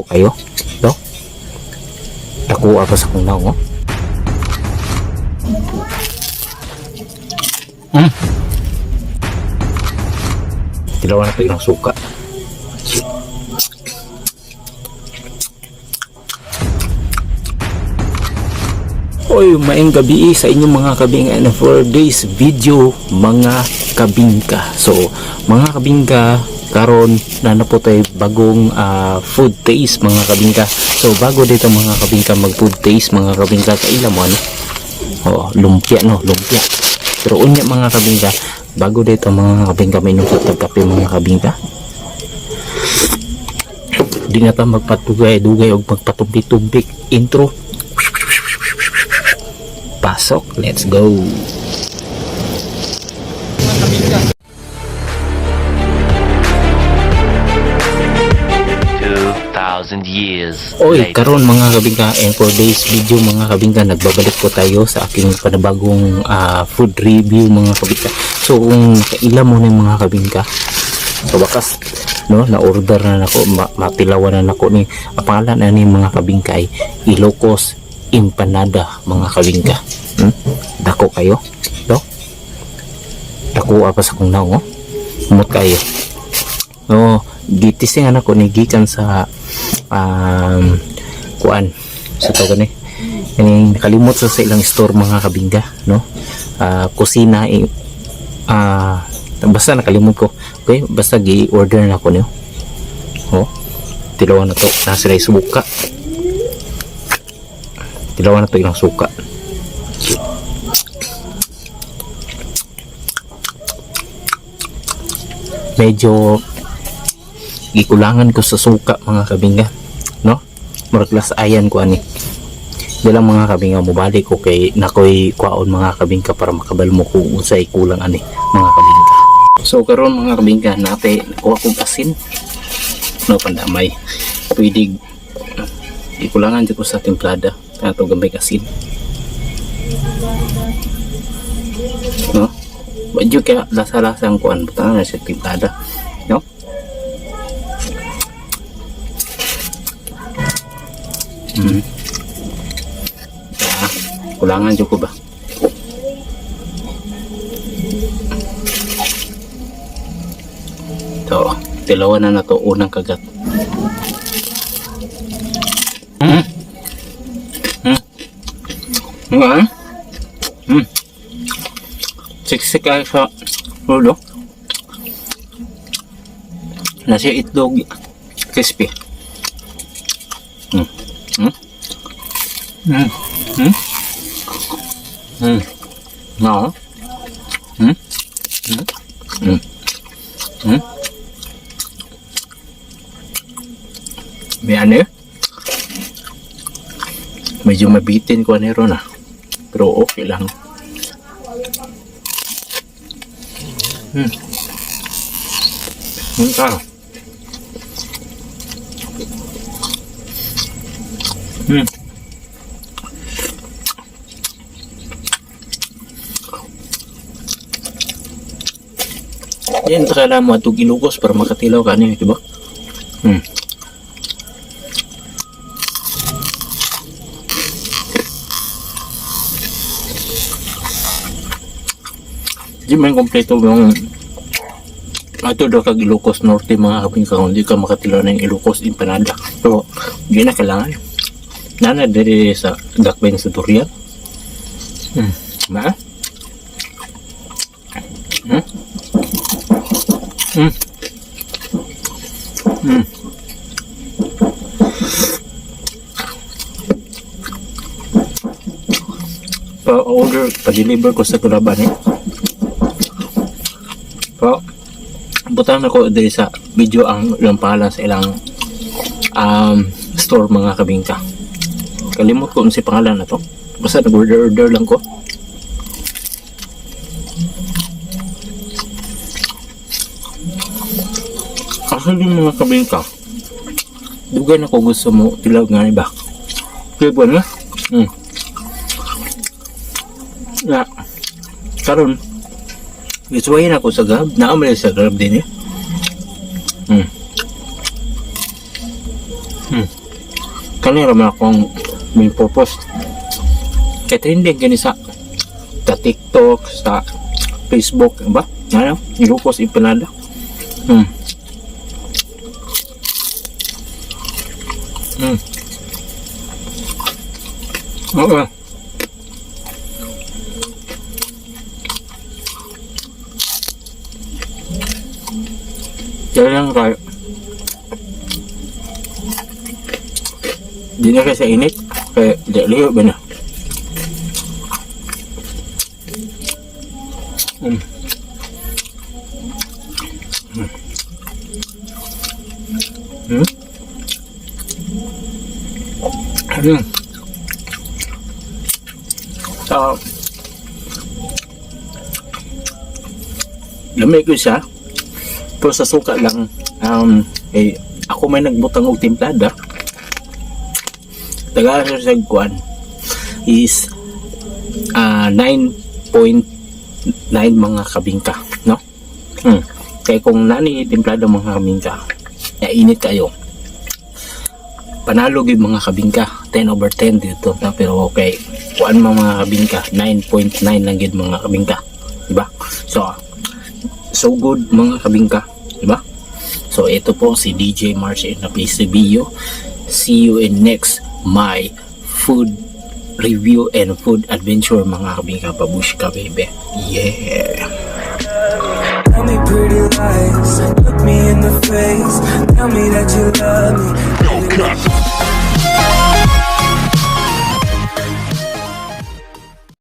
Dako kayo, no? Dako pa sa kong naong, oh. Tilawan na to ilang suka. Oy, maayong gabi sa inyong mga kabingka and for this video, mga kabingka. So, mga kabingka, karon na na po tayo bagong food taste, mga kabingka. So, bago dito, mga kabingka, mag food taste, mga kabingka, kaila mo ano? Oh, lumpia, no, lumpia. Pero unya, mga kabingka, bago dito, mga kabingka, mainom sa tagkape, mga kabingka. Di na ta magpatugay-dugay og magpatumbik-tumbik intro. Pasok, let's go. 2,000 years Oy, later. karon, mga kabingka, and for this video, mga kabingka, nagbabalik po tayo sa aking panibagong food review, mga kabingka. So kung nakaila mo na yung mga kabingka, sa wakas, no, na-order na nako, matilawan na nako ni ang pangalan na ni mga kabingka ay Ilocos Empanada, mga kabingka. Dako kayo, no? Dako pa sa kong naong, oh. Umot kayo. No, gitising ko ni gikan sa kuan sa tawag ni kaning nakalimot sa ilang store, mga kabingka, no, kusina eh, basta nakalimot ko. Okay, basta gi-order na ko niyo. Oh, tilawan na to na sila suka. Tilawan na to ilang suka. Medyo gikulangan ko sa suka, mga kabingka, no? Murag ayan ko ani. Di lang, mga kabingka, mobalik ko kay nakoy kwaon, mga kabingka, para makabal mo kung unsay kulang ani, mga kabingka. So karon, mga kabingka, nate nakuha kong asin, no, pandamay. Pwede gikulangan jud ko sa timplada ato gamay asin, no? Badyo kaya lasa-lasa ang kuan, butang na sa timplada, no? Ah, kulangan jud ko ba? So, tilawan na na to, unang kagat. Okay. Siksik kayo sa ulo. Nasa itlog, crispy. No. May ano eh? Medyo mabitin ko ano ron ah. Pero okay lang. Ka. Yan, kailangan mo atong Ilocos para makatilaw ka niyo, di ba? Di man kompleto yung ato daw kag Ilocos Norte, mga kapin, kung hindi ka makatilaw ng Ilocos Empanada. So, di na kailangan. Nana diri sa Dakbayan sa Durian. Ma? Pa-order, pa-deliver ko sa Grab eh. Pa, butang ako diri sa video ang ilang pangalan sa ilang store, mga kabingka. Kalimot ko si pangalan na to. Basta nag-order order lang ko. Actually, mga kabingka, dugay na ko gusto mo tilaw nga iba. Kaya ba na? Na, karon gisuwayin ako sa Grab. Naamali sa Grab din eh. Kani ra man akong main purpose. Kay trending gani sa TikTok, sa Facebook, ba? Ano? Ilocos empanada. Oo. Kaya lang kayo. Di na kayo sa init. Kaya di liyo ba na? So, lamig ko siya. Pero sa suka lang, eh, ako may nagbutang og timplada. Taga sa kuan is 9.9, mga kabingka, no? Kaya kung nani timplada, mga kabingka, init kayo. Panalo gyud, mga kabingka, 10 over 10 dito na, pero okay kuan, mga kabingka, 9.9 lang gyud, mga kabingka, di ba? So so good, mga kabingka, di ba? So ito po si DJ Mars in the PCBU. See you in next my food review and food adventure, mga kabingka. Babushka, baby, yeah. Tell me pretty lies, look me in the face. Tell me that you love me. No cut.